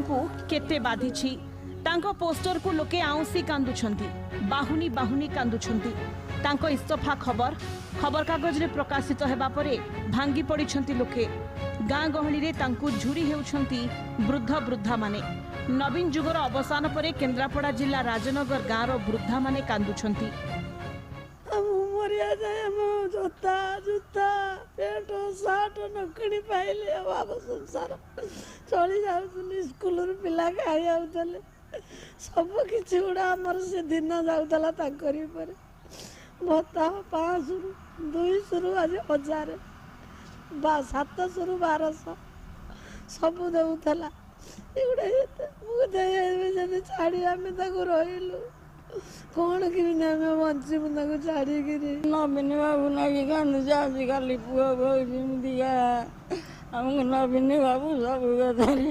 ଲୋକଙ୍କୁ କେତେ ବାଧିଛି। ତାଙ୍କ ପୋଷ୍ଟରକୁ ଲୋକେ ଆଉଁସି କାନ୍ଦୁଛନ୍ତି, ବାହୁନି ବାହୁନି କାନ୍ଦୁଛନ୍ତି। ତାଙ୍କ ଇସ୍ତଫା ଖବର ଖବରକାଗଜରେ ପ୍ରକାଶିତ ହେବା ପରେ ଭାଙ୍ଗି ପଡ଼ିଛନ୍ତି ଲୋକେ। ଗାଁ ଗହଳିରେ ତାଙ୍କୁ ଝୁରି ହେଉଛନ୍ତି ବୃଦ୍ଧ ବୃଦ୍ଧାମାନେ। ନବୀନ ଯୁଗର ଅବସାନ ପରେ କେନ୍ଦ୍ରାପଡ଼ା ଜିଲ୍ଲା ରାଜନଗର ଗାଁର ବୃଦ୍ଧାମାନେ କାନ୍ଦୁଛନ୍ତି। ମୁଁ ମରିବା ଯାଏ ଆମ ଜୋତା ଜୁତା ପ୍ୟାଣ୍ଟ ସାର୍ଟ ନ କିଣି ପାଇଲେ ଆଉ ଆମ ସଂସାର ଚଳି ଯାଉଥିଲି। ସ୍କୁଲରୁ ପିଲା ଖାଇ ଯାଉଥିଲେ, ସବୁ କିଛି ଗୁଡ଼ା ଆମର ସେ ଦିନ ଯାଉଥିଲା ତାଙ୍କରି ଉପରେ। ଭତ୍ତା 500ରୁ 200ରୁ ଆଜି 1000 ବା 700ରୁ 1200 ସବୁ ଦେଉଥିଲା। ଏଗୁଡ଼ା ମୁଁ ଯଦି ଛାଡ଼ି ଆମେ ତାକୁ ରହିଲୁ, କ'ଣ କେମିତି ଆମେ ବଞ୍ଚିବୁ ତାକୁ ଛାଡ଼ିକିରି? ନବୀନ ବାବୁ ନାଗି କାନ୍ଦୁଛି। ଆଜିକାଲି ପୁଅ ବୋହୂ ଯେମିତିକା, ଆମକୁ ନବୀନ ବାବୁ ସବୁ କଥାରେ।